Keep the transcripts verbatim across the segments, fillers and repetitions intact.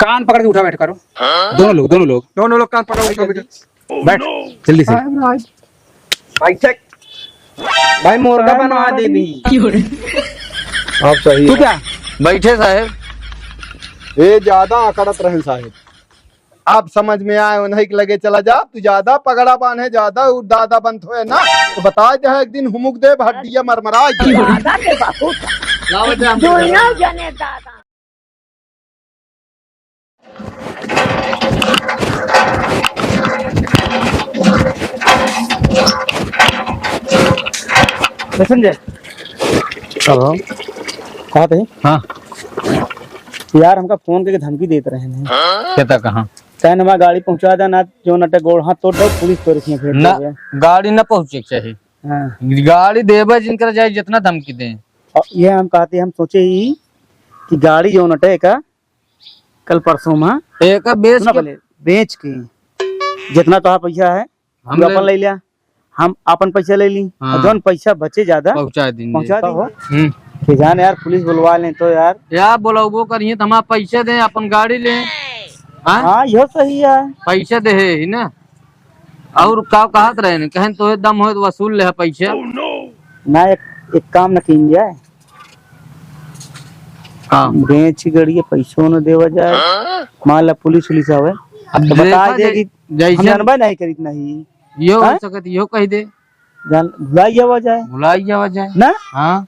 कान पकड़ के उठा बैठ करो। दोनों लोग, दोनों लोग। दोनों लोग कान पकड़ के उठा बैठ। बैठ, जल्दी से। भाई, भाई, भाई, चेक। भाई, मुर्गा बनवा दे दी। आप सही तू है। क्या? बैठे साहेब। ये ज्यादा अकड़त रहे साहेब। आप समझ में आए, उन्हीं के लगे चला जा। तू ज्यादा पगड़ा बांधे, ज्यादा उ दादा बनत होए ना, तो बता दे, एक दिन हुमुक दे, हड्डिया मरमरा जाए। दादा के बाबू। लावा दे हमके दुनिया घर। जने दादा। कैसन जे? अब हम कहत हई? हाँ। यार, हमका फोन करके धमकी देत रहे हैं। केता कहाँ? कहन हमार गाड़ी पहुँचा दे, ना जौन अटे गोड़ हाथ तोड़ दे, पुलिस तोर के फेंक ना, देबे। गाड़ी ना पहुँचे के चाही। हाँ। गाड़ी देबे जिनकर जाए, जितना धमकी दें। और ये हम कहते, हम सोचे ही कि गाड़ी जौन अटे का कल परसों में एका बेच सुना के पहले, बेच के जितना तोहार पैसा है, हम तू ले अपन ले लिया, हम अपन पैसा ले ली, हाँ। और जौन पैसा बचे ज्यादा पहुँचा देंगे। पहुँचा देंगे। हम्म। कि जान यार, पुलिस बुलवा लें तो यार। यार, बुलावबो करिए तो हमारा पैसा दें, अपन गाड़ी लें। हाँ? हाँ, यो सही है। पैसा दे है ही ना। और का कहत रहे न, कहन तो दम हो तो वसूल ले पैसा। ना, एक, एक काम न कीन जाए। हाँ। बेच गड़िए पैसों न देवा जाए। हाँ। मान ला पुलिस उलिस आवे, अब तो बता देखा दे जाए, कि जैसे हम जानबे नहीं करित नहीं। यो हो हाँ? सकत, यो कह दे। जान, भुलाई जावा जाए। भुलाई जावा जाए। ना? हाँ।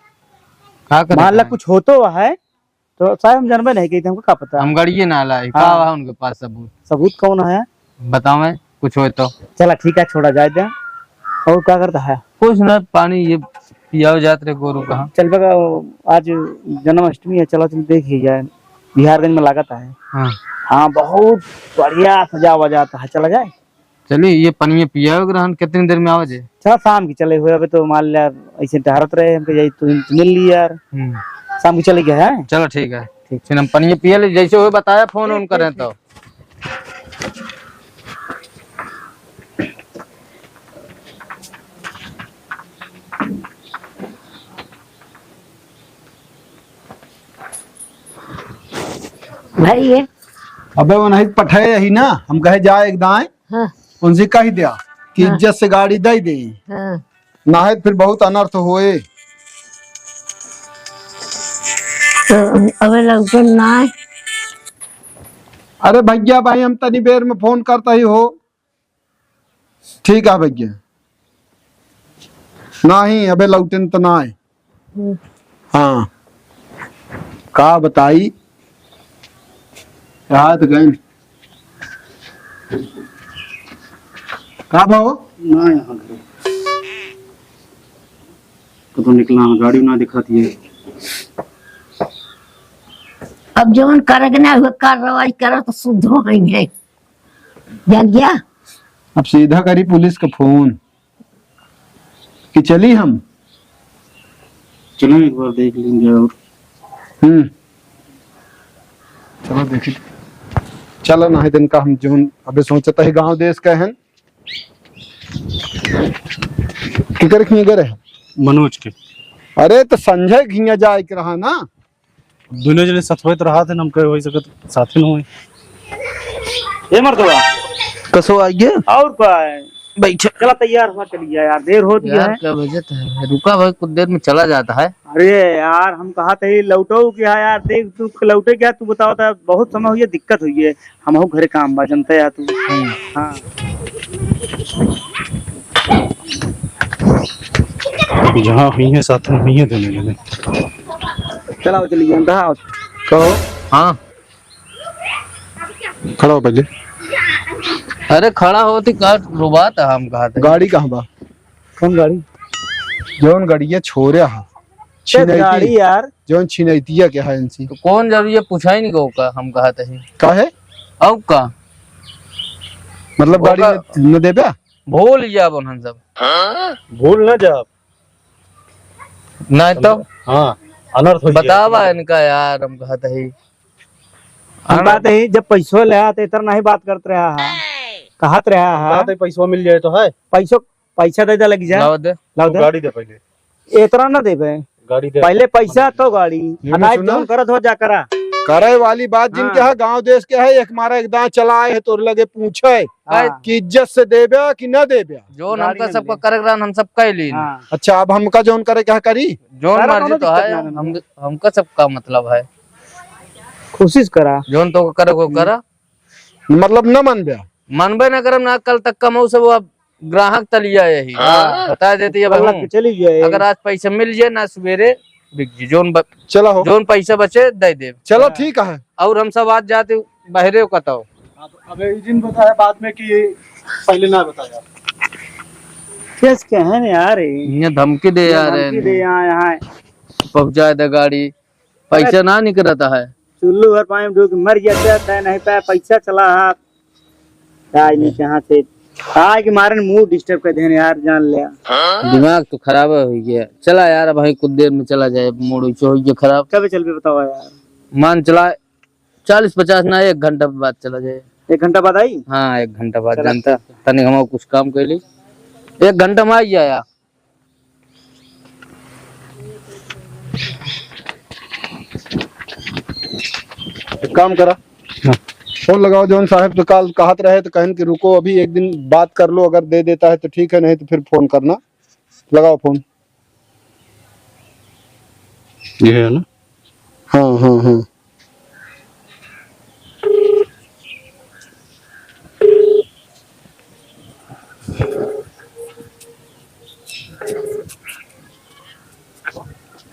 का करे मान ला का है? कुछ होतो है, तो साहब हम जानबे नहीं करित, हमको का पता? हम गड़िए ना लाई, का हाँ। है उनके पास सबूत? सबूत कौन है? बतावे, कुछ होए तो। चला ठीक है, छोड़ा जाए दे। और का करता है? कुछ ना, पानी ये पियाओ जात रहे गोरू कहाँ। चल बगा, आज जन्माष्टमी है, चला चल देख ही जाए, बिहारगंज में लागत है। हाँ। हाँ, बहुत बढ़िया सजावा जाता है, चला जाए। चलिए, ये पनिया पियाओ ग्रहण, कितनी देर में आवे जे? चला शाम की चले हुए, अबे तो मान लिया ऐसे टहरत रहे, हमको यही तू मिल ली यार। हम्म। शाम की चले गए हैं। चलो ठीक है। ठीक। फिर हम पनिया पिया ले, जैसे हुए बताया, फोन ठीक, ऑन करें ठीक, तो। भाई ये अबे वो नहीं पठाए ही ना, हम कहे जाए एक दाएं, हाँ। उनसे कह दिया कि हाँ। इज्जत से गाड़ी दे दे। हाँ। नाहे फिर बहुत अनर्थ होए। तो अबे लौटन ना आए। अरे भैया भाई, हम तनी बेर में फोन करता ही हो। ठीक है भैया। नाही, अबे लौटन तो ना आए। हम्म। हाँ। का बताई? याद गए। का भाव? ना यहाँ घर। कतो निकला, गाड़ी ना दिखाती है। अब जवन करे के ना हुए, कार्रवाई करो तो शुद्ध होइहैं। जान गया? अब सीधा करी पुलिस का फोन कि चली हम। चलो एक बार देख लेंगे और। हम्म। चलो देखी। चलो ना, दिन का हम जौन अबे सोचता है गांव देश का है। किकर खिए गए रहे? मनोज के। अरे तो संजय खिया जाए के रहा ना। दोनों जने सथवत रहा थे, हम कहे वही सकत साथ में होए। ए मर्दवा। कसो आइए? और का है? बैठे। चला तैयार हुआ, चलिए यार, देर होती यार, है। क्या बजत है? रुका भाई, कुछ देर में चला जाता है। अरे यार, हम कहा थे लौटो क्या यार, देख तू लौटे क्या, तू बताओ तो बहुत समय हुई, दिक्कत हुई है। हमहू घरे काम बा, जनते आ तू। हम्म। हाँ। जहाँ हुई है, साथ में हुई है दोनों जने। चलाओ, चलिए, हम कहाँ आओ? कहो। हाँ। खड़ा हो पहले। अरे, खड़ा होती का रुबात है, हम कहा थे। गाड़ी कहाँ बा? कौन गाड़ी? जौन गाड़िया छोरे हा। ए, छिनैती। गाड़ी यार। जौन छिनैतिया के है इनसे। तो कौन जरूरी है, पूछा ही नहीं को का, हम कहा थे। काहे? अब का? मतलब गाड़ी ओका न, न देबे? भूल जाब उन्हन सब। भूल ना जाब। नहीं तो? हाँ, अनर्थ हो जाए। बतावा इनका यार, हम कहत ही। हम कहत ही, जब पैसो ले आते, इतना नहीं बात करत रहा है। कहत रहा है। कहत ही, पैसो मिल जाए तो है। पैसो, पैसा दे दे, लग जा। लाओ दे। लाओ तू दे। गाड़ी दे पहले। इतना ना देबे। गाड़ी दे। पहले पैसा तो गाड़ी। ये आ, नहीं सुना? जौन करत हो, जा करा। करे वाली बात जिनके हाँ। है, गांव देश के है, एक मारा एक दांव चला आए है तोर लगे पूछे हाँ। कि इज्जत से देब्या कि न देब्या। जोन गाड़ी हमका में सबका मिले। करे के रहन, हम सब कह लीन। हाँ। अच्छा, अब हमका जोन करे के है करी? जोन सारा मर्जी कौनो तो दिक्कत है, ना, ना। हम, हमका सबका मतलब है। कोशिश करा। जोन तो करे को करा। मतलब न मनब्या? मनबे न करम ना, कल तक कमाऊ सब अब ग्राहक तलिया यही। हाँ। बता देती अब कल हम। लग के चली जाए। अगर आज पैसा मिल जाए ना, सवेरे बिक जी, जोन ब-, चला हो। जोन पैसा बचे, दे दे। चलो, हाँ। ठीक है। और हम सब आज जाते बहरे कतौ। हाँ, तो अबे ई दिन बताया बाद में कि पहले ना बताया। केस के हैं यार, ये इन्हें धमकी दे यार, धमकी दे, यहाँ, यहाँ। पहुँचा दे गाड़ी, पैसा अरे, ना निकलता है। चुल्लू भर पानी में डूब के मर गया, तो नहीं पाया, पैसा चला हाथ। काय नहीं कहाँ से, काय के मारे मूड डिस्टर्ब कर देने यार, जान ले। दिमाग तो खराब हो गया। चला यार, अब भाई कुछ देर में चला जाए, मूड वैसे हो गया खराब। कब चल पे बताओ यार? मान चला चालीस पचास ना, एक घंटा बाद चला जाए। एक घंटा बाद आई? हाँ, एक घंटा बाद चला। जानता, तनिक हम कुछ काम कर ली, एक घंटा में आ जाए। एक काम करा, हाँ। फोन लगाओ जौन साहब, तो काल कहत रहे तो कहन कि रुको, अभी एक दिन बात कर लो, अगर दे देता है तो ठीक है, नहीं तो फिर फोन करना। लगाओ फोन। ये है ना? हाँ, हाँ, हाँ।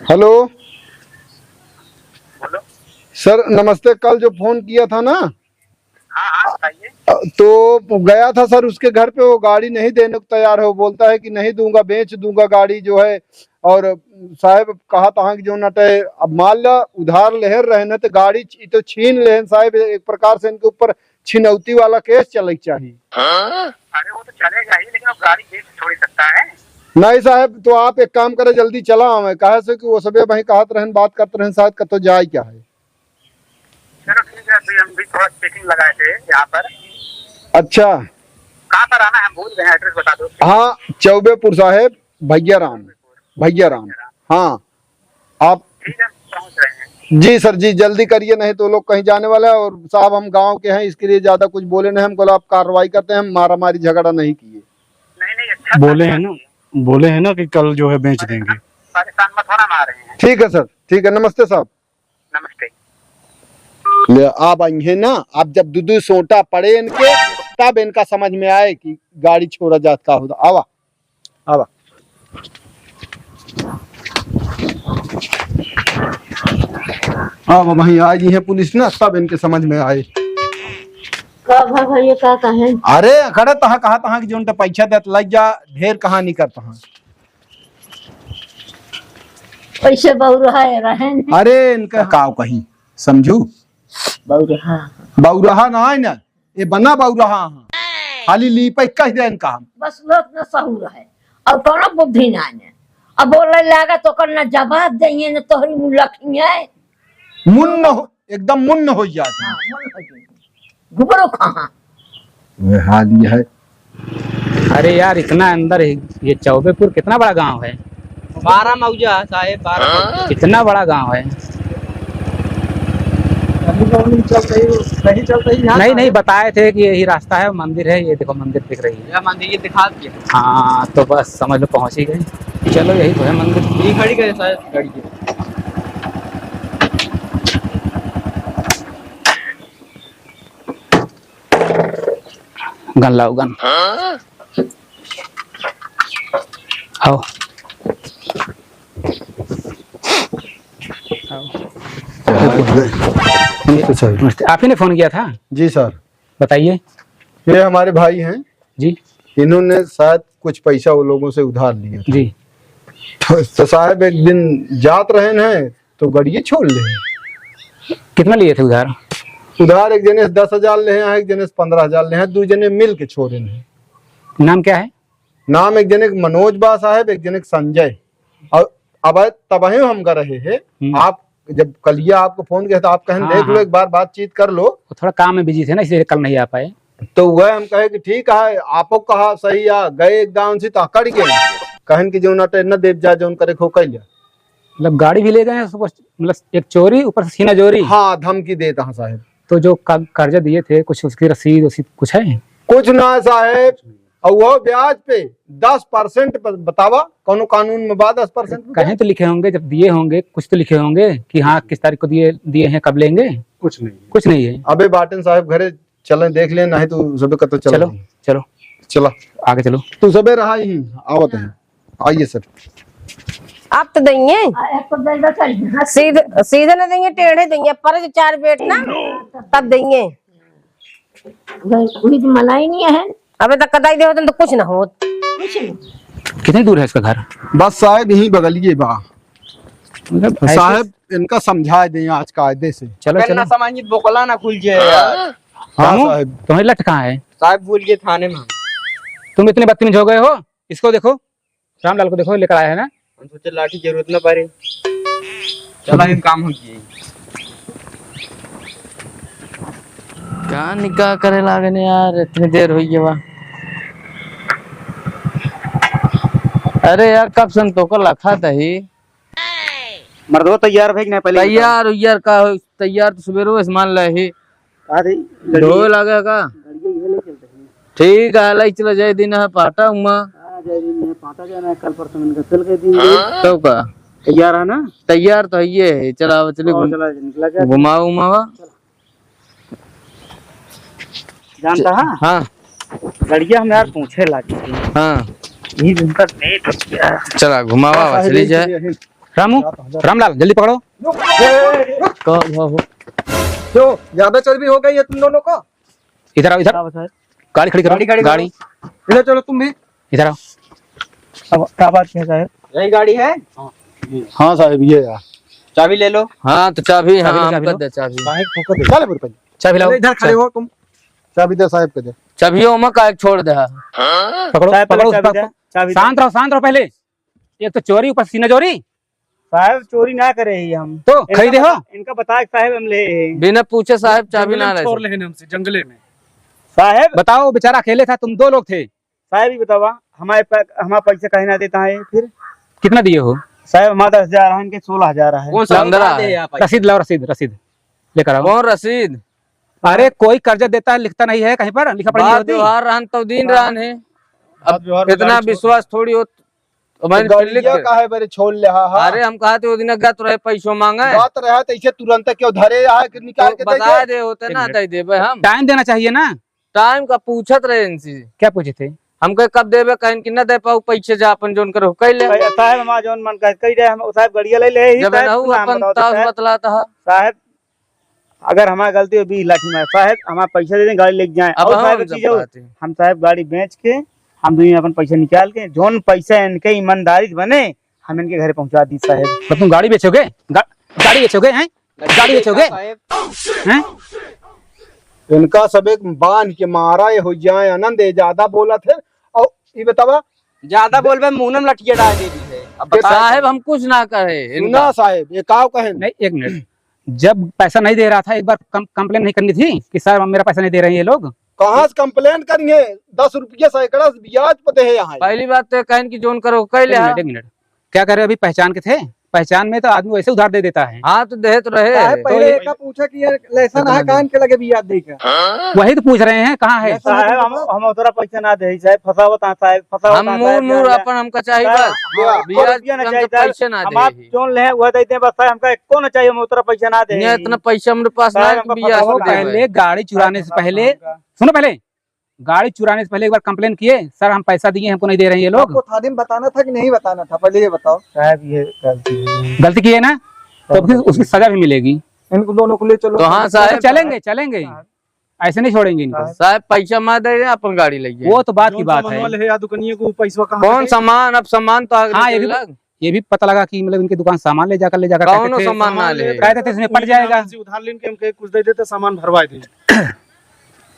हेलो। हेलो। सर, नमस्ते। कल जो फोन किया था ना, हाँ, हाँ, बताइए। अ, तो गया था सर उसके घर पे, वो गाड़ी नहीं देने को तैयार है, वो बोलता है कि नहीं दूंगा, बेच दूंगा गाड़ी जो है। और साहब कहा था कि जो नटे, अब मान ला उधार लेहर रहे न, तो गाड़ी ची-, तो छीन लेहन साहब, एक प्रकार से इनके ऊपर छिनौती वाला केस चले के चाहिए। अरे वो तो चलेगा ही, लेकिन वो गाड़ी बेच थोड़ी सकता है। नहीं साहब, तो आप एक काम करे, जल्दी चला आवे, काहे से कि वो सबे वहीं कहत रहन, बात करत रहन, शायद कतो जाए क्या है। चलो ठीक है, अभी हम भी थोड़ा चेकिंग लगाए थे यहाँ पर। अच्छा। कहाँ पर आना है, हम भूल गए हैं, एड्रेस बता दो। हाँ, चौबेपुर साहेब, भैया राम, भैया राम। हाँ, आप ठीक है, पहुँच रहे हैं। जी सर जी, जल्दी करिए, नहीं तो लोग कहीं जाने वाला है। और साहब, हम गांव के हैं, इसके लिए ज्यादा कुछ बोले नहीं, हमको आप कार्रवाई करते हैं, हम मारा मारी झगड़ा नहीं किए। नहीं, नहीं, अच्छा बोले हैं ना, बोले हैं ना कि कल जो है बेच देंगे। परेशान मत होना, हम आ रहे हैं। ठीक है सर, ठीक है, नमस्ते साहब। नमस्ते। ले, अब इन्हें ना, अब जब दू दू सोटा पड़े इनके, तब इनका समझ में आए कि गाड़ी छोड़ा जात का होता। आवा, आवा। अब वहीं आ गई है पुलिस ना, तब इनके समझ में आए। का भा भैया, का कहें? अरे, अखड़े तहाँ कहा तहाँ कि जोन ते पैसा देत लग जा, ढेर कहानी कर तहाँ। पैसे बउरहा है, रहेन। अरे, इनका काव कहीं, समझू? बउरहा। बउरहा ना है ना, ये बना बउरहा हाँ। खाली लीपे कह दे इनका हम। बस लोग न सहूर है, और कौनो बुद्धि ना है। अब बोले लागा तो ओकर न जवाब देइए, न तोहरी मुँह लखिए। मुन्न हो, एकदम मुन्न हो जात है। हाँ, मुन्न हो जात है। घुघरू कहाँ? वे हाल ये है। अरे यार, इतना अंदर है, ये चौबेपुर कितना बड़ा गांव है? बारह मौजा है साहेब, बारह मौजा। कितना बड़ा गांव है। अभी तो हम चलते ही, नहीं चलते ही यहाँ नहीं, नहीं, बताए थे कि यही रास्ता है, मंदिर है, ये देखो मंदिर दिख रही है। यह मंदिर ये दिखा दिया। हाँ, तो बस समझ लो पहुँच ही गए। चलो, यही तो है मंदिर। ये गाड़ी का है शायद, गाड़ी की। गन लाओ, गन। आओ। आओ। नमस्ते सर। नमस्ते। आप ही ने फोन किया था? जी सर। बताइए। ये हमारे भाई हैं। जी। इन्होंने शायद कुछ पैसा वो लोगों से उधार लिया था। जी। तो, तो साहब एक दिन जात रहे हैं तो गड़िए छोड़ ले। कितना लिए थे उधार? उधार एक जने से दस हजार ले हैं, एक जने से पन्द्रह हजार ले हैं, दू जने मिल के छोड़े हैं। नाम क्या है? नाम एक जने के मनोज बा साहब, एक जने के संजय। और अब तबहे हम कर रहे हैं, हम्म। आप जब कलिया आपको फोन किया तो आप कहें, हाँ, देख लो, हाँ। एक बार बातचीत कर लो। वो थोड़ा काम में बिजी थे ना, इसलिए कल नहीं आ पाए। तो वह हम कहे कि ठीक है, आपो कहा सही आ, गए एक दावन से तो अकड़ गए। कहन कि जो ना टेन देव जा, जौन करे खो कैल जा। मतलब गाड़ी भी ले गए हैं, उसको, मतलब एक चोरी, ऊपर से सीना जोरी। हाँ, धमकी देता है साहेब। तो जो का-, कर्जा दिए थे, कुछ उसकी रसीद, रसीद कुछ है? कुछ ना है साहेब, और वो ब्याज पे दस परसेंट ब-, बतावा, कौनो कानून में बा दस परसेंट पे? कहीं तो लिखे होंगे, जब दिए होंगे, कुछ तो लिखे होंगे कि हाँ, किस तारीख को दिए, दिए हैं, कब लेंगे? कुछ नहीं है। कुछ नहीं है। अबे बाटन साहेब घरे चलें, देख लें, नहीं तो सबे कतो चला चलो, जाई। चलो। चला। आगे चलो। तू सबे रहा यहीं, आवत है। आइए सर। आप तो देंगे। सीधे, सीधे ना देंगे, टेढ़े देंगे। पर जो चार बेट ना, तब देंगे। वही तो मना ही नहीं है। अबे तक कदाई दे होतन तो कुछ ना होत। कुछ नहीं। कितनी दूर है इसका घर? बस साहेब, यहीं बगलिए बा। मतलब, ऐसे साहेब, इनका समझा दें आज कायदे से। चलो, अगर चलो। ना समझित, बोकला ना खुल जाए यार। हाँ, रामू, साहेब। तुम्हारी लठ कहाँ है? साहेब, भूल गए थाने में। तुम इतने बदतमीज हो गए हो, इसको देखो। रामलाल को देखो, लेकर आया है ना? हम सोचे लाठी जरूरत ना पड़े। चला, हम काम हो गई। का निकाह करे लागने यार, इतनी देर होई गई बा। अरे यार, कब से हम तोको लखा तही। मर्दवा तैयार भई कि नहीं पहले ये बताओ। तैयार उइयार का हो, तैयार तो सुबेरो से मान ले ही। अरे, ढोए लागे का? गाड़िया ये ले चलते हैं। ठीक है, लाई चला जाए दिन है पाटा हुआ। हाँ, जाए दिन है पाटा जाना है, कल परसों इनका चल के दिन दे। तो का? तैयार है ना? तैयार तो ये है, चला, चला, और घूम-, चला, निकला जाए। घुमाओ, घुमावा। चला। जानता है? हाँ। गाड़िया हम यार पूछे लागे। हाँ। ये दिन का date क्या है? चला, घुमावा, हाँ, चली जाए। रामू, रामलाल, जल्दी पकड़ो। रुक, रुक, रुक। का हुआ हो? क्यों, ज्यादा चर्बी हो गई है तुम दोनों को? इधर आओ, इधर। क्या बता है? गाड़ी खड़ी करो। गाड़ी खड़ी करो। गाड़ी। इधर चलो तुम भी। इधर आओ। अब क्या बात है साहब? यही गाड़ी है? हाँ साहब, ये यार। चाबी ले लो। हाँ, तो चाबी, चाबी लो, हाँ, चाबी हमका लो। दे चाबी। बाइक ठोक दे। चल, बोल पहले। चाबी लाओ। पहले इधर खड़े हो तुम। चाबी दे साहब के दे। चाबियो में का एक छोड़ दे। पकड़ो, साहब, पहले पकड़ो, चाबी पकड़ो। दे, चाबी दे। शांत रहो, शांत रहो पहले। एक तो चोरी, ऊपर से सीना जोरी। साहब, चोरी ना करे ही हम। तो इनका खरीदे हो? बता-, इनका बता के साहब हम ले ही। बिना पूछे साहब चाबी जंगले ना में ले छोड़ सके। ले हैं हमसे, जंगले में। साहब। बताओ, बेचारा अकेले था, तुम दो लोग थे। साहब, ये बतावा, हमारे पै-, हमारा पैसा काहे ना देता है फिर? कितना दिए हो? साहब, हमारा दस हजार है, इनके सोलह हजार है। कौन सा पंद्रह उधार दे है? आप? रसीद लाओ, रसीद, रसीद लेकर आओ। कौन रसीद? अरे, कोई कर्जा देता है, लिखता नहीं है कहीं पर, लिखा पढ़ा नहीं बात होती। त्योहार रहन तो दिन हाँ। रहन है। अब बात त्योहार इतना बता रहे विश्वास थोड़ी हो, तो मैं तो गड़िया लिख दे। काहे बरे छोड़ ले हा, हा? अरे, हम कहा थे वो दिन गत रहे पैसों मांगे। गत रहे तो इसे तुरंत क्यों धरे रहा कि निकाल तो के दे बता दे। दे होते एक ना मिनट। दे देबे हम। टाइम देना चाहिए ना। टाइम का पूछत रहे इनसे। क्या पूछे थे? हम कहे, "कब देबे?" कहेन कि, "न दे पाऊ, पैसे जा अपन जोन करो, कह ले।" अरे साहब, हमारा जोन मन कहे, कह रहे हम, साहब, गड़िया ले ले ही, जब साहब, ना हो तू नाम अपन बताओ तो ताश साहब। बतलाता है। साहब, अगर हमारा गलती हो, बीस लाख में, साहब, हमारा पैसा दे दें, गाड़ी लेके जाएं। अब और हम साहब, एक उनसे चीज और, बताते हैं। हम साहब गाड़ी बेच के, हम दुनिया अपन पैसा निकाल के, जोन पैसा इनके ईमानदारी से बने, हम इनके घरे पहुंचा दी साहब। तो तुम गाड़ी बेचोगे? गा-, गाड़ी बेचोगे, हैं? गाड़ी बेचोगे? हैं? इनका सब एक बांध के मारा, ये हो जाए आनंद, ये ज्यादा बोलत है। और ये बतावा, ज्यादा बोलबे, मुंह में लठिया डाल दे दी है। अब बता साहेब, हम कुछ ना कहे इनका। सुना साहेब, ये काव कहे? नहीं, एक मिनट। जब पैसा नहीं दे रहा था, एक बार कम-, complain नहीं करनी थी कि सर, मेरा पैसा नहीं दे रहे हैं ये लोग? कहाँ से complain करेंगे? दस रुपये सैकड़ा ब्याज पर दे है यहाँ। पहली बात तो कहन कि जोन करो, कह ले एक हाँ। मिनट, एक मिनट। क्या कर रहे हो? अभी पहचान के थे? पहचान में तो आदमी वैसे उधार दे देता है। हाँ, तो दे तो रहे। साहब, पहले तो ये एका पूछा कि ये license है, कान के लगे बियाज दे के? वही तो पूछ रहे हैं, कहाँ है? साहब, हम, हम उतरा पैसा ना दे, साहब, फंसावत हाँ, साहब, फंसावत हम हाँ, मूर, साहब, मूर जान अपन हमका चाहिए साहब, बस। हाँ, बियाज रुपया ना तुरंत चाहिए, साहब। पैसे ना हम दे आप ही। जोन ले हैं, वह दे दें, बस साहब, हमका एको ना चाहिए, हम उतरा पैसा ना दे। नहीं, इतना पैसा हमरे पास ना साहब, है कि हमका बियाज फंसावत पे हाँ, देवे। पहले गाड़ी चुराने से साहब, पहले, साहब, हमका। सुनो पहले, गाड़ी चुराने से पहले एक बार complain किए, "सर, हम पैसा दिए, हमको नहीं दे रहे हैं ये लोग"? आपको थाने में बताना था कि नहीं बताना था, पहले ये बताओ। साहब, ये गलती हुई। गलती की है ना, तो हाँ, उसकी, गलती उसकी हुई। सजा भी मिलेगी। इनको दोनों को ले चलो। तो हाँ, तो साहब। चलेंगे, चलेंगे। हाँ। ऐसे नहीं छोड़ेंगे इनको। हाँ। साहब, पैसा मत दे, अपन गाड़ी ले जाए। वो तो बात की बात है। कौन सामान वाले है या दुकानिया को पैसा कहाँ कौन से? सामान, अब सामान तो आगे हाँ, ये भी लग। ये भी पता लगा कि मतलब इनकी दुकान सामान ले जाकर, ले जाकर कौनो कहते थे, सामान ना ले। कहते थे, "इसमें पट जाएगा।" उधार लेन के हमके कुछ दे देते, सामान भरवा दे।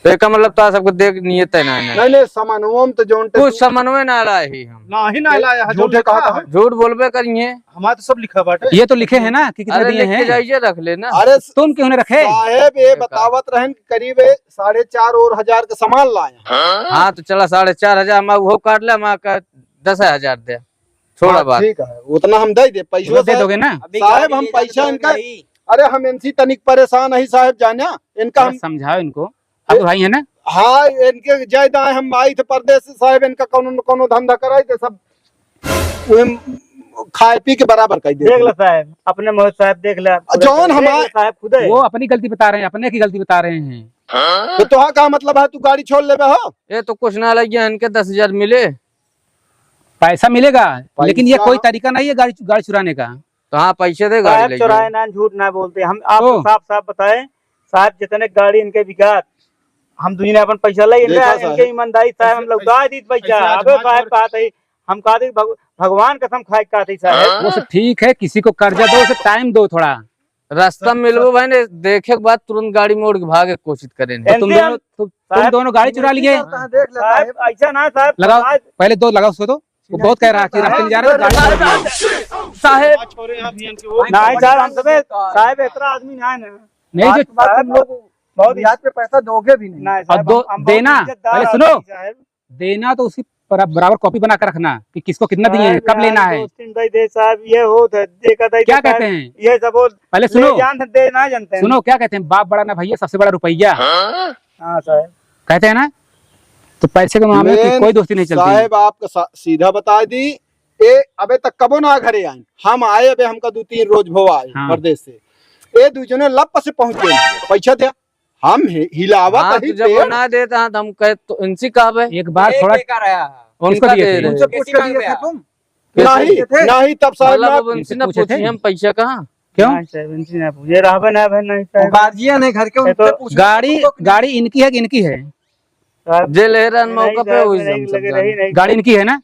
तो एका मतलब तो सबको देख नियत है ना, ना। नहीं, नहीं, सामानों में तो जोन कुछ सामानों में ना लाए ही हम। ना ही ना लाया है, झूठे जो कहा लिखा था। है। झूठ बोलबे करिए। हमारे तो सब लिखा बाटे। ये तो लिखे हैं ना कि कितने अरे, दिए लिख के हैं। जाइए, रख लेना। अरे, तुम क्यों नहीं रखे? साहेब, ये बेकार। बतावत रहन कि करीब साढ़े चार और हजार का सामान लाए। हाँ, तो चला, साढ़े चार हजार हम वो काट ले, हम का दस हजार दे। छोड़ा हाँ, बात। ठीक है, उतना हम दे दे, पैसों उतना दे से दोगे ना? अभी साहब, गाड़ी हम ले जाके पैसा तो इनका, नहीं। अरे, हम इनसे तनिक परेशान है साहब, जाना इनका थोड़ा हम समझाओ इनको। अब ए-, भाई है ना? हाँ, इनके जायदा है, हम आई थे परदेस से साहब, इनका कौनो न कौनो धंधा कराई थे, सब वही खाए पी के बराबर कर दे। देख ला साहब, अपने मोहित साहब देख ला, जौन देख हमार ला साहब खुद है। वो अपनी गलती बता रहे हैं, अपने की गलती बता रहे हैं। तो तोहा का मतलब है, तू गाड़ी छोड़ लेबे हो? ये तो कुछ ना लग गया, इनके दस हजार मिले। पैसा मिलेगा, लेकिन ये पैसा? कोई तरीका नहीं है गाड़ी, गाड़ी चुराने का। तो हाँ, पैसे दे, गाड़ी साहब, ले चुराए जाओ। ना, झूठ ना बोलते। हम आपको ओ। साफ साफ बताए, साहब, जितने गाड़ी इनके बिकात, हम दुनिया अपन पैसा ले, इनके, देखा साहब। इनके ईमानदारी, साहब, हम पैसे, लौटा पैसे, दी पैसा पैसा। अबे आजमा साहब, छोड़े। बात है, हम कहा थे, भग-, भगवान कसम खाए, कहा थे, साहब। वो सब ठीक है, किसी को कर्जा दो, उसे टाइम दो थोड़ा। रास्ता में मिलबो भाई ने, देखे के बाद तुरंत गाड़ी मोड़ के भागे के कोशिश करें। तो तुम इनसे दोनों, हम, तुम, तुम साहब, दोनों गाड़ी चुरा लिए। कहाँ देख लेता साहब, है? ऐसा ना साहब, लगाओ, आज पहले दो लगाओ उसको तो। वो बहुत कह रहा है कि रास्ते में जा रहे हैं, गाड़ी चुरा लिए। साहब। नहीं साहब, हम सबे, साहब, इतना आदमी ना है ना। नहीं, जो बात, बात हम लोग बहुत ब्याज पे पैसा दोगे भी नहीं। नहीं अब साहब, दो, हम, हम बहुत देना, इज्जतदार पहले सुनो। आदमी साहब। देना तो उसी पर बराबर कॉपी बना के रखना कि किसको कितना दिए हैं, साहब, कब लेना यार, है। दोस्ती में दे दे साहब, ये हो दे, दे का दे क्या दे साहब, कहते हैं? ये सब हो, पहले ले सुनो। जान दे, ना जानते हैं। सुनो, क्या कहते हैं, बाप बड़ा ना भैया, सबसे बड़ा रुपया। हाँ साहब। कहते हैं ना, तो पैसे के मामले में मेन कोई दोस्ती नहीं चलती। साहब आपका सा-, सीधा बता दी, ए अबे तक कबो ना घरे आए, हम आए अबे हमका दो तीन रोज भो आए हाँ। परदेस से, ए दू जने लप से पहुंच गए, पैसा दे, हम हि-, हिलावत हाँ, ही तो जब वो पेड़। ना देता हाँ, तो हम कहे तो इनसे कहबे। एक बार एक थोड़ा बेकार आया है। उनका किसको दिए थे? दे रहे। उनसे पूछ के दिए थे तुम? नहीं, नहीं, तब साहब मतलब ना अब उनसे इनसे ना पूछे थे? पूछे हम पैसा कहाँ? क्यों? नहीं साहब, इनसे ना पूछे, रहबे ना भाई, नहीं साहब। गार्जियन है घर के, ये उनसे तो पूछो। गाड़ी, गाड़ी इनकी है कि इनकी है? साहब, जे ले रहन नहीं मौका पे साहब, वही नहीं हम सब लगे जाने। रही, नहीं। गाड़ी इनकी है ना?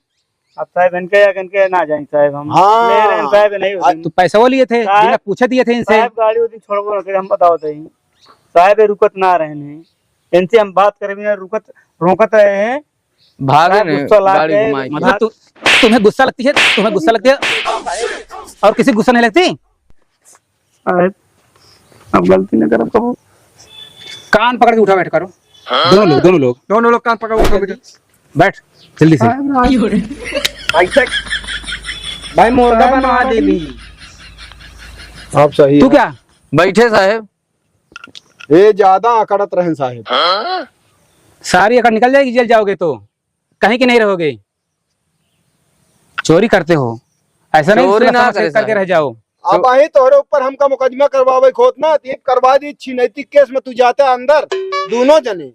अब साहब इनके या इनके ना जाए साहब, हम हाँ। ले रहे हैं साहब, नहीं होते। तो पैसा वो लिए थे, साहब, बिना पूछे दिए थे इनसे। साहब गाड़ी उस दिन छोड़बो ना करे, हम बताओ थे। साहब ये रुकत ना रहे हैं, इनसे हम बात करे बिना रुकत, रोकत रहे हैं। भागे साहब ने गुस्सा ला गाड़ी के घुमाई के। मतलब तु-, तुम्हें गुस्सा लगती है, तुम्हें गुस्सा लगती है और किसी को गुस्सा नहीं लगती? अरे, अब गलती न करब कबो। कान पकड़ के उठा बैठ करो। दोनों लोग, दोनों लोग। दोनों लोग कान पकड़ उठा बैठ। बैठ, जल्दी से। भाई साहब, भाई मुर्गा बनवा दे दी। आप सही तू है। क्या? बैठे साहेब। ये ज्यादा अकड़त रहन साहेब। सारी अकड़ निकल जाएगी, जेल जाओगे तो। कहीं के नहीं रहोगे। चोरी करते हो, ऐसा नहीं चोरी पूरा ना समझ करे करके साहब। रह जाओ। अब आई तोहरे ऊपर हमका मुकदमा करवावे खोत ना, तो ये करवा दी, छिनैती केस में तू जाता अंदर, दोनों जने।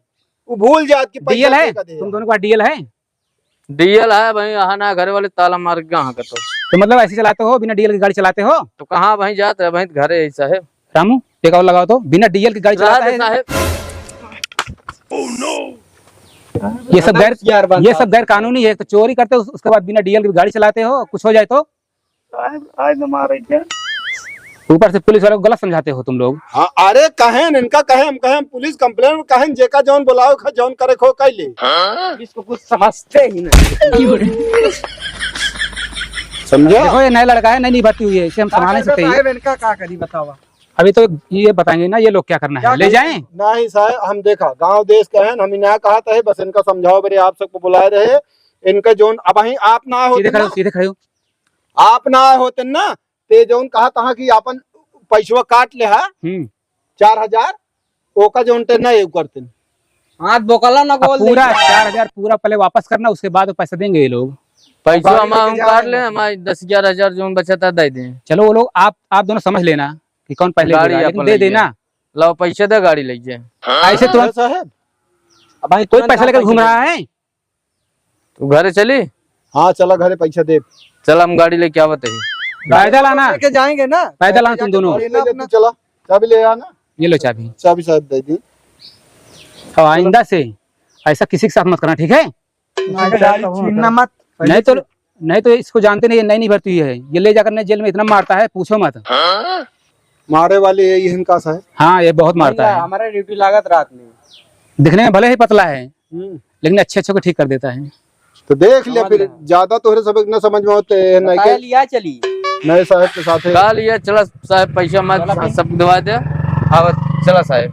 वो भूल जात कि पैसा डीएल है? दे का दे। तुम दोनों के पास डीएल है? डीएल है भाई, यहाँ ना घरे वाले ताला मार के कहाँ का तो। तो मतलब ऐसे चलाते हो, बिना डीएल की गाड़ी चलाते हो? तो कहाँ भाई जात है भाई, घरे ऐसा है। रामू, एक और लगाओ तो, बिना डीएल की गाड़ी चलाता है? साहेब। ये सब गैर, ये सब गैर कानूनी है। तो चोरी करते हो, उस-, उसके बाद बिना डीएल की गाड़ी चलाते हो, कुछ हो जाए तो? आज, आज तो मारे क्या? ऊपर से पुलिस वाले को गलत समझाते हो तुम लोग। हाँ, अरे कहेन, इनका कहे, हम कहे, हम पुलिस कंप्लेन कहेन, जेका जौन बुलाओ, खा जौन करे खो, कह ले। पुलिस को कुछ समझते ही नहीं। समझे? देखो, ये नया लड़का है, नई नई भर्ती हुई है, इसे हम संभाल नहीं सकते। साहब, इनका का करी बतावा? अभी तो ये बताएंगे ना, ये लोग क्या करना है, क्या ले करें? जाएं? नहीं साहब, हम देखा, गांव देश के हैं, हम इन्हें कहा था, बस इनका समझाओ, मेरे आप सबको बुलाए रहे, इनका जौन, अब वहीं आप ना होते सीधे खड़े हो, ना, सीधे खड़े हो। आप ना आए होते ना, ते जौन कहा तहा कि आपन पैसवा काट ले हा, हम्म। चार हजार, ओका जौन ते ना एगो करते। हाथ बोकला ना अब बोल दे। पूरा चार हजार पूरा पहले वापस करना, उसके बाद वो पैसा देंगे ये लोग। पैसा गाड़ी हमारा लेके हम जा काट रहे ले, हैं। हमारे दस ग्यारह हजार जौन बचा था दे दें। चलो वो लोग, आप, आप दोनों समझ लेना कि कौन पहले गाड़ी देगा, लेकिन अपन दे ले देना। जाए। लाओ पैसे दे, गाड़ी ले जाए। ऐसे तुरंत साहब, अब भाई कोई तुरंत पैसा लेकर पैसे घूम दे। रहा है? तू घरे चली? हाँ, चला घरे, पैसा दे। चल, हम गाड़ी लेके आवत है। पैदल आना। लेके जाएंगे ना। पैदल आना तुम दोनों। ये ले, ले, तू चला, चाबी ले आना। ये लो चाबी। चाबी साहब दे दी। अब आइंदा से ऐसा किसी के साथ मत करना, ठीक है? गाड़ी छीनना मत। नहीं तो, नहीं तो इसको जानते नहीं, ये नई नई भर्ती हुई है, ये ले जाकर नए जेल में इतना मारता है, पूछो मत। मारे वाली है ये इनका साहब। हाँ, ये बहुत मारता है। हमारा ड्यूटी लागत रात में। दिखने में भले ही पतला है, हम्म। लेकिन अच्छे अच्छे को ठीक कर देता है। तो देख लिया फिर, ज्यादा तोहरे सब न समझ में होते हैं, नहीं बताया के लिया चली। नए साहब के साथ है। का लिया, चला साहब, पैसा मत सब दवा दे। हाँ, बस, चला साहब।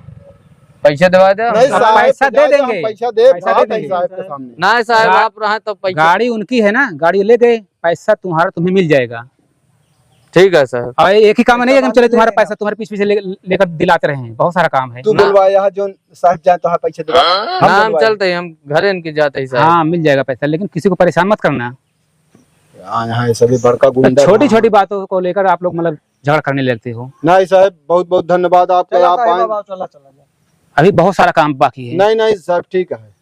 पैसा देवा दे। नहीं अब साहब, पैसा दे देंगे। पैसा दे, पैसा दे देंगे। साहब के सामने। ना साहब, गा-, आप रहे तो पैसा। गाड़ी उनकी है ना, गाड़ी ले गए, पैसा तुम्हारा, तुम्हें मिल जाएगा। ठीक है साहब। और एक ही काम नहीं है कि हम चले तुम्हारा पैसा तुम्हारे पीछे पीछे ले, लेकर दिलाते रहे हैं, बहुत सारा काम है। तू ना। बोलवा यहाँ जो साहब जाए तो हाँ पैसे देवा। हम ना, हम बोलवाए। चलते हैं, हम घरे इनके जाते ही साहब। हाँ, मिल जाएगा पैसा, लेकिन किसी को परेशान मत करना। हाँ, यहाँ ये सभी बड़का गुंडा छोटी हैं। छोटी बातों को लेकर आप लोग मतलब झगड़ा करने लगते हो। नहीं साहब, बहुत बहुत धन्यवाद आपका, चला आप साहब, आए। बाबा, चला, चला, चला। अभी बहुत सारा काम बाकी है। नहीं, नहीं, सब ठीक है।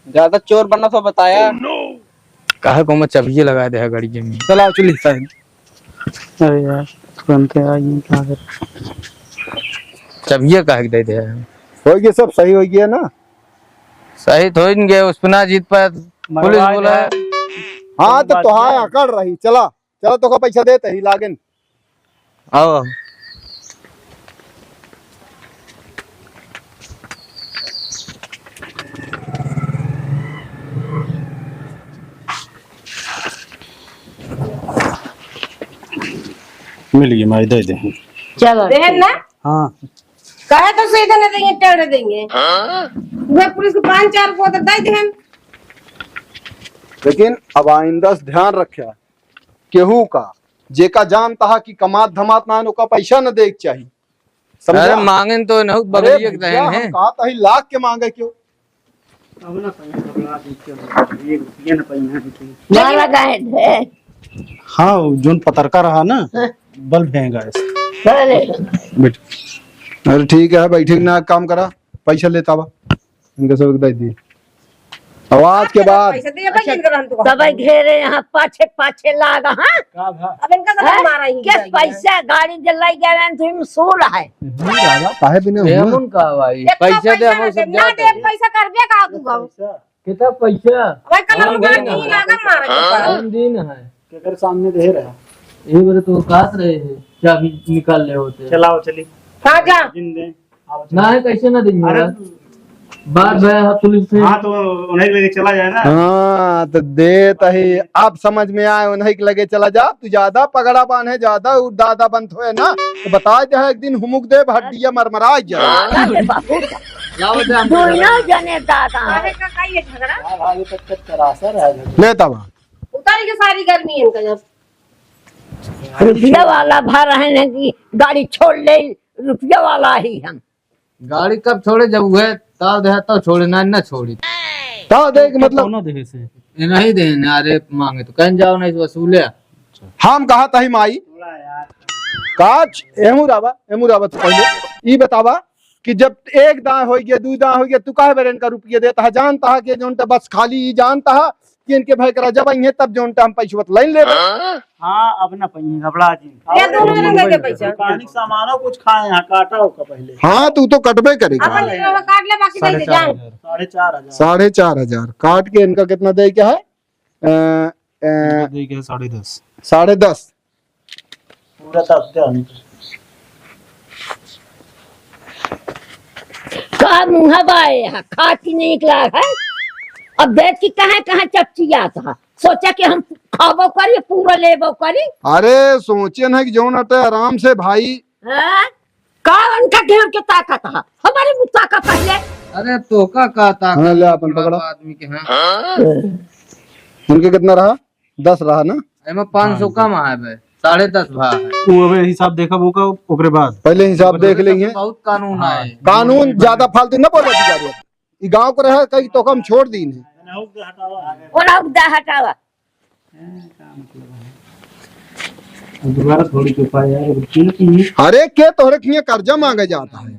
ज्यादा चोर बनना तो बताया। काहे को मैं चबिये लगा दे है गाड़ी के में। चलाओ, चलिए साहब। अरे यार, तुरंत आ गई, कहाँ कर? चबिये काहे के दे दे है? हो गया, सब सही हो गया ना? सही तो हो ही नहीं गया, उस पे ना जीत पाया, पुलिस बोला है। हाँ, तो तोहार अकड़ रही, चला। चलो, तोका पैसा देते ही लागेन। आओ, आओ। मिल गई माई, दे दे। चलो, देहन ना? हाँ। कहे तो सीधे न देंगे, टेढ़ देंगे। हाँ? वह पुलिस को पाँच चार को तो दे देहन। लेकिन अब आइंदा से ध्यान रख्या, केहू का, जेका जानता है कि कमात धमात ना है, ओका पैसा न दे के चाही। समझा? अरे मांगेन तो नहुक अरे बगलिए के भैया, दहन हम है। कहा था ही लाख के मांगे क्यों? अब ना कहीं घबरा दी क्यों? एक रुपया ना पाई ना कि। मारा गए थे। हाँ, जोन पतरका रहा ना, हाँ। बल्ब हैंग है। अरे। बैठ। अरे ठीक है, बैठे ना, काम करा, पैसा लेता बा। इनका सब दे दिए। अब आज के बाद पैसा दिए भाई, इनका हम तो तब घेरे यहाँ पाछे पाछे लागा, हाँ? का भा? अब इनका सब हैं? मारा ही किस जाएगा। पैसा गाड़ी जलाई गया है, तुम सूल है। नहीं दादा, काहे बिना हुआ? एमन का भाई? एक पैसा दे, पैसा हम ना सब दे, ना जाते दे, हैं। पैसा करबे का तू हम? पैसा? कितना पैसा? भाई कल हम हम गए गाड़ी ना। लागा मारा के हाँ। पास। हम दिन है। केकर सामने दे रहा? ये बोले तो काट रहे हैं, चाबी निकाल ले होते। चलाओ चली। हाँ जा। जिन दे। ना है, कैसे ना देंगे अरे यार? बात है, हाँ, पुलिस से। हाँ, तो उन्हें लेके चला जाए ना। हाँ, तो देत ही, अब समझ में आए, उन्हें के लगे चला जा। तू ज्यादा पगड़ा बांधे, ज्यादा उ दादा बनत होए ना, तो बता दे, एक दिन हुमुक दे, हड्डिया मरमरा जा। लाओ दे, हम दोनों जने दादा। अरे, का, का ये झगड़ा? हाँ, भाई, तो कच्चा रास्ता रहा झगड़ा। ले तब। उतारी के सारी गर्मी इनका जब। रुपया वाला भा रहे हैं कि गाड़ी छोड़ ले, रुपया वाला ही हम। गाड़ी कब छोड़े? जब उहे ताव देहे तब छोड़े, ना, ना छोड़ी। ताव दे के मतलब? कौनो देहे से? ये नहीं देहे ना, अरे मांगे तो कहीं जाओ, नहीं तो वसूले। हम कहा तही माई। काच, एमू रावा, एमू रावा तो पहले ई बतावा कि जब एक दांय होइ गया, दू दांय होइ गया, तू काहे बेरे इनका रुपया देता है? जानता है कि जोन त बस खाली ई जानता है कि इनके भाई करा जब आइए तब जोन त हम पैसवा त लाइन लेबे। हाँ, अब ना पाइए, घबरा जी। ये दोनों जने दे दे पैसा। पानी सामानो कुछ खाए यहाँ, काटा होगा पहले। हाँ, तू तो कटबे करेगा। अपन इनका काट ले, बाकी दे दे, जान। साढ़े चार हजार। साढ़े चार हजार। काट के इनका कितना दे क्या है? अ, अ, इनका दे क्या है? साढ़े दस। साढ़े दस। पूरा तो हफ्ते आने। का मुँह बाए है, खा की नीक लाग है। अब देख की कहाँ, कहाँ चपचियात है। सोचा कि हम खाबो करी, पूरा लेबो करी। अरे, सोचे न कि जौन अटे आराम से भाई। हाँ? का उनका घेर के ताकत है? हमारे मुँह ताकत पहले। अरे, तोका का ताकत हाँ, ले अपन बड़ा पकड़ा। आदमी के, हाँ। उनके कितना रहा? दस रहा ना? एमे पाँच सौ हाँ, कम आए बे, साढ़े दस भा है। वो अबे हिसाब देखब ओका, ओकरे बाद। पहले हिसाब ओकरे देख लेंगे। बहुत कानून हाँ, है। कानून ज्यादा फालतू न बोले जा रहे। ई गांव को रहे, कहीं तो हम छोड़ दी नहीं। ओना उगदा हटावा। दोबारा थोड़ी के पाए यार, बिल्कुल नहीं। अरे के तोहरे किए कर्जा मांगे जाता है?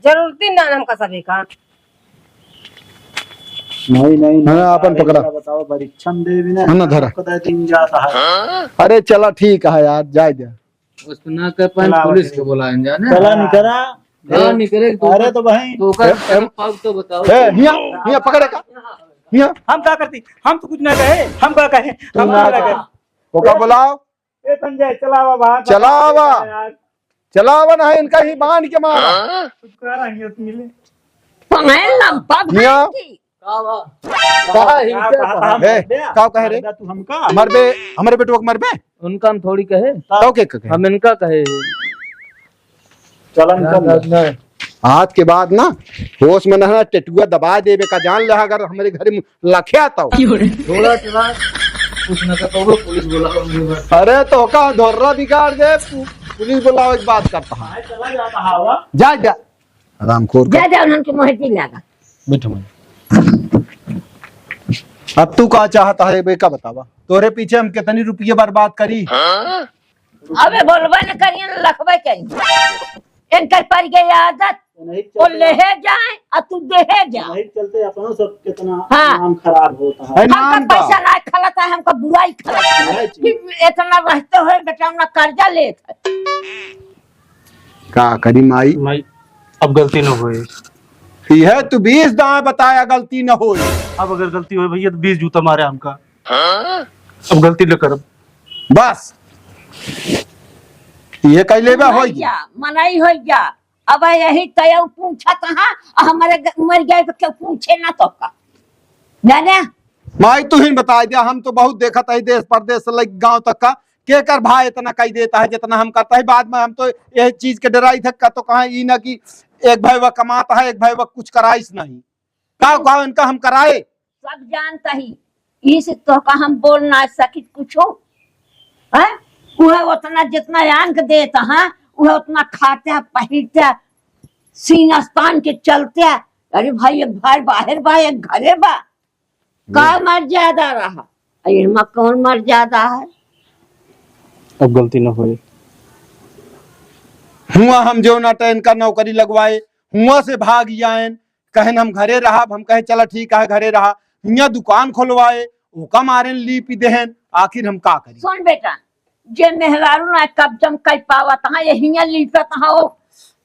जरूरती ना हमका सभी का। नहीं, नहीं, हाँ, नहीं, अपन साढ़े पकड़ा। तेरह बताओ, परीक्षण दे भी ना, हाँ ना, धरा। हमको दे दिन जाता है। अरे चला, ठीक है यार, जाए दे। उस पे ना कर पाए, चला, पुलिस भाई। को बुलाएं जाने। चला, निकरा। हाँ, निकरे तो अरे तो भाई। तो का ए, एम, पाव तो बताओ। ए, हिया, हिया, पकड़े का? हिया। हम का करती? हम तो कुछ ना कहे, हम का कहे? तू हम ना ना कहे। कहे। ओका बुलाओ। ए संजय, चलावा बाहर, चलावा। यार। चलावा ना है, इनका ही बांध के मारा। हाँ? छुटकारा ही है, मिले। पहल लंबा भाई हिया। की। का बा? का ही का से कहा? कहा? ए, का कहे रे? मरबा तू हमका? मरबे, हमरे बेटवा के मरबे? उनका हम थोड़ी कहे। तो के कहे? हम इनका कहे। चलन ना, चल। ना, ना। आज के बाद ना होश में रहना, टेटुआ दबा देबे का जान ले, अगर हमरे घर में लख्या तो। क्यों रे? थोड़ा चला, कुछ ना कर पाओ, पुलिस बुलाओ। अरे तो का धोर्रा बिगाड़ दे, पु-, पुलिस बुलाओ, एक बात करता हूँ। हाँ, चला जाता हवा। जा, जा। हरामखोर का। जा, जा, उन्हन के मोहती लागा। बैठो, मैं। अब तू का चाहता है, बे का बतावा? तोरे पीछे हम कितनी रुपये बर्बाद करी? अबे बोलबे न करिए, न लखबे करिए। इनकर पड़ गई आदत, नहीं वो चलते। लेहे जाए और तू देहे जा। नहीं चलते, अपनों सब कितना हाँ। नाम खराब होता है। अरे हमका नाम का? पैसा ना खलता है, हमका बुराई खलता है। नहीं जी। कि इतना रहते हुए बेटा ना कर्जा लेत है। का करी माई? माई, अब गलती न होए। यह तू बीस दाएं बताया, गलती न होए। अब अगर गलती होए भैया, तो बीस जूता मारे हमका। अब गलती न करब। बस, ये कह लेबे, होई मनई गया। जा, मनई होई जा। अब यही तय पूछत हाँ, हमारे ग-, मर गए तो क्यों पूछे ना तो का? जाने? माई, तू ही बता दिया, हम तो बहुत देखत है देश परदेश से लेके गांव तक का, केकर भाई इतना कही देता है जितना हम करता है। बाद में हम तो यह चीज के डराई थक का, तो कहा ई ना कि एक भाई वह कमाता है, एक भाई वह कुछ कराइस नहीं। का, का इनका हम कराए? सब जानता ही, इस तो का हम बोल ना सकित कुछो। हैं? उहे उतना जितना आन के देता, हाँ, उहे उतना खाते, पहिरते, सीना स्थान के चलते। अरे भाई, एक भाई बाहर बा, एक घरे बा, का हम्म। मर्यादा रहा? अरे एमा कौन मर्यादा है? अब गलती न होए। हुआ हम जो ना तो इनका नौकरी लगवाए, हुआ से भाग आयन, कहन हम घरे रहब, हम कहे चला ठीक है घरे रहा, हियाँ दुकान खोलवाए, ओका मारे लीपी देहन, आखिर हम का करी? सुन बेटा, जे मेहरारू ना कब्जम कर पावत हाँ, ये हियाँ लीपत हाँ, वो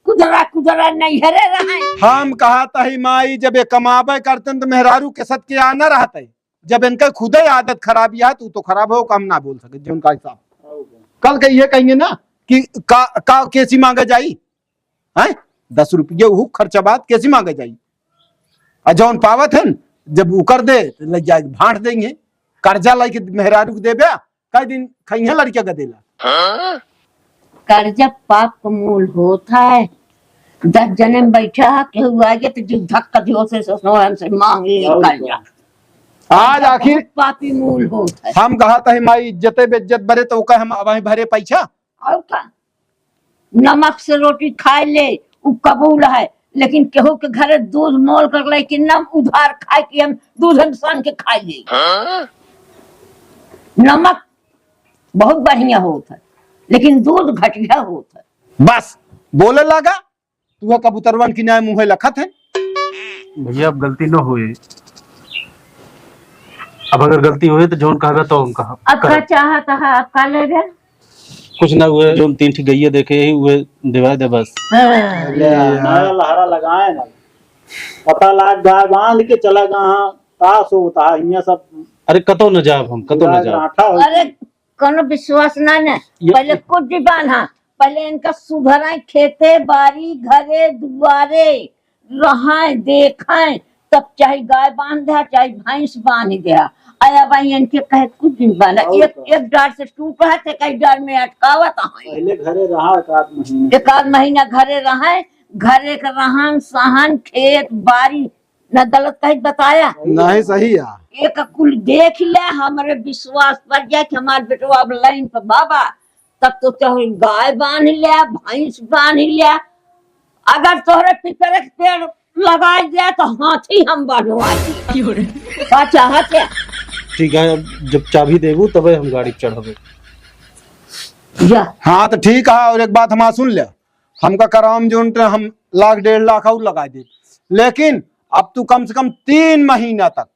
कुदरा कुदरा नैहरे रहे। हम कहा तही माई, जब ये कमाबे करते तो मेहरारू के साथ के आना रहते, जब इनका खुदे आदत खराब है, तू तो खराब हो, हम ना बोल सके, जो उनका हिसाब। कल के ये कहेंगे ना कि का, का केसी मांगे जाई, हैं? दस रुपये ऊ खर्चा बात केसी मांगे जाई? आ जौन पावत है न, जब ऊ कर दे, तो ले जाए भांट देंगे। कर्जा लाई के मेहरारू के देबे, कई दिन खइहे लड़के का देला। कर्जा पाप का मूल होत है। दस जने में बैठा है, केहू आ गया तो जीव धक्का दियो से, से, से, हमसे मांग ले और कर्जा। क्या? आज कर्जा आखिर बहुत पापी मूल होत है। हम कहा तही माई इज्जते बेइज्जत बरे तो ओका हम अब भरे पैसा। और का? नमक से रोटी खाए ले, उ कबूल है, लेकिन केहू के घरे दूध मोल कर ले कि नम उधार खाए कि हम दूध हम सान के खाए ले। नमक बहुत बढ़िया होत है, लेकिन दूध घटिया होत है। बस, बोले लगा, तू कबूतरवन की नाय मुँहे लखत है। भैया, अब गलती न होए। अब अगर गलती होए तो जौन कहबे तो हम कहब। अब का करब। चाहत है, अब का लेबे? कुछ ना हुए, जौन तीन ठी गइया देखे ही हुए दिवाए दे बस। हाँ। अरे यार। नया लहरा लगाए ना, पता लाग गाय बांध के चला गा, हाँ, का सोता है, हियाँ सब अरे कतो न जाब हम, कतो न गाय जाब। राठा हो अरे गई। कोनो विश्वास ना न, ये पहले कुछ भी बांधा, पहले इनका सुधराए, खेते बारी घरे दुआरे रहाए देखाए, तब चाहे गाय बांध दे, चाहे भैंस बांध दे। आया भाई इनके कहे कुछ दिन बांधा, और एक, का? एक डार से टूट रहा थे, कई डार में अटकावत है। पहले घरे रहा एक आध महीना। एक आध महीना घरे रहा, घरे के रहन सहन, खेत बारी, ना गलत कहीं बताया। नहीं, सही है। एक कुल देख ले, हमरे विश्वास पर जाए कि हमार बेटवा अब लाइन पर बाबा, तब तो चाहे गाय बांध ले, भैंस बांध ले, अगर तोहरे पीपर के पेड़ लगाए जाए तो हाथी हम बढ़वा दी। का चाहत है? ठीक है, अब जब चाबी देबू तबे हम गाड़ी चढ़बे। जा। हाँ तो ठीक है, और एक बात हमार सुन ले, हमका कराम जोन ते हम लाख डेढ़ लाख और लगा दे, लेकिन अब तू कम से कम तीन महीना तक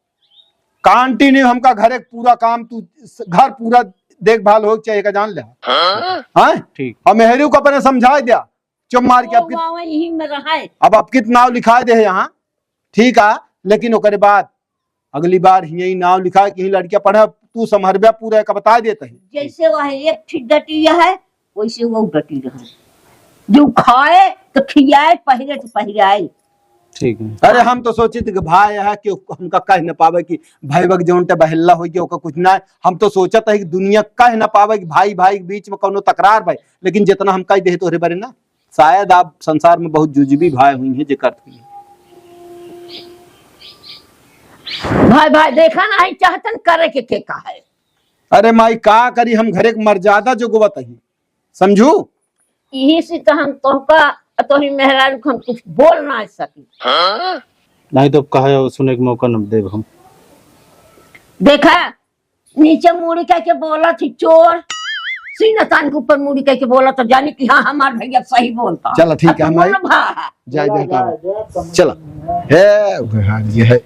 कंटिन्यू हमका घरे के पूरा काम, तू घर पूरा देखभाल हो चाहिए का, जान ले। हाँ? ठीक। और मेहरू को अपने समझा दिया, चुप मार के। ओ, आपकी बाबा, यही में रहा है। अब आपकी नाव लिखा दे है यहाँ, ठीक है, लेकिन ओकरे बाद अगली बार यही नाव लिखा है कि यही लड़कियां पढ़े, तू संभरबे पूरा का बता देते हैं। जैसे वह एक ठी डटी है, वैसे वो डटी रहे। जो खाए तो खियाए, पहिरे तो पहिराए। ठीक है। अरे हम तो सोचित कि भाई है कि हमका कह न पावे कि भाई बक जौन ते बहल्ला होई कि ओका कुछ ना है। हम तो सोचत है कि दुनिया कह न पावे कि भाई भाई के बीच में कौनो तकरार भाई, लेकिन जितना हम कह दे तोहरे बारे ना, शायद आप संसार में बहुत जुजबी भाई हुई हैं, जेकर थी। भाई, भाई, देखा ना, ही चाहतन करे के, के का है? अरे माई, का करी, हम घरे के मर्यादा जोगवत ही, समझू? यही से तो हम तोहका, तोही मेहरारू के हम कुछ बोल ना सकी। नहीं तो कहे, सुने के मौका न देब हम। देखा, नीचे मुड़ी कह के बोला थी चोर, सीना तान के ऊपर मुड़ी कह के बोला तो जानी कि हाँ, हमार भैया सही बोलता। चला, ठीक है, हम आई। बोलब, हाँ, हाँ। जाए दे, का बात? चला। हे, हाँ, ये है।